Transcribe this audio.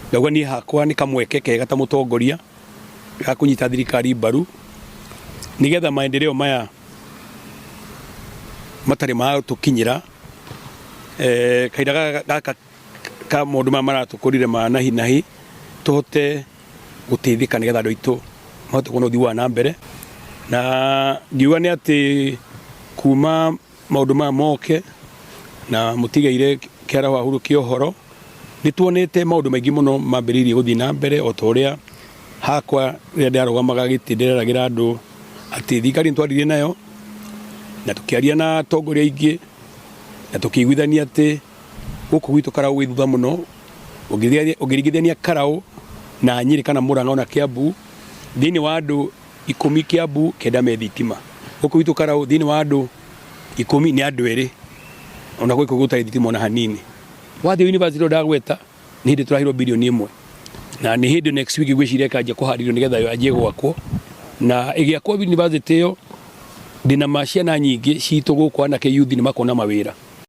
Ndauga niĩ hakwa nĩ kamweke kega ta mũtongoria ga kũnyita thirikari mbaru nĩgetha maendeleo maya matarĩ matũkinyĩra kahinda gaka ka maũndũ maya maratũkũrire ma nahi nahi tũhote gũteithĩka nĩgetha andũ aitũ mahote kuona ũthii wa na mbere. Na ngiuga nĩ atĩ kuma maũndũ maya moke na mũtigaire kĩaraho ahurũkie ũhoro, nĩ tuonete maũndũ maingĩ mũno mambĩrĩirie gũthiĩ na mbere o ta ũrĩa hakwa rĩrĩa ndarũgamaga gĩtĩ ndĩreragĩra andũ atĩ thirikari nĩ twaririe nayo na tũkĩaria na atongoria aingĩ na tũkĩiguithania atĩ gũkũ gwitũ Karau gwĩ thutha mũno ũngĩringithania Karau na Nyĩrĩ kana Murang'a ona Kiambu, thĩinĩ wa andũ 10 Kiambu 9 me thitima. Gũkũ gwitũ Karau thĩinĩ wa andũ 10 nĩ andũ 2 ona gwĩ kũngĩ gũtarĩ thitima ona hanini. Wathiĩ university ĩyo ndagweta nĩ hĩndĩ tũraheirwo birioni 1 na nĩ hĩndĩ next week ngwĩciria ĩkanjia kũharĩrio nĩgetha yanjie gwakwo, na ĩgĩakwo university ĩyo ndĩna ma ciana nyingĩ citũ gũkũ anake youth nĩ makona mawĩra.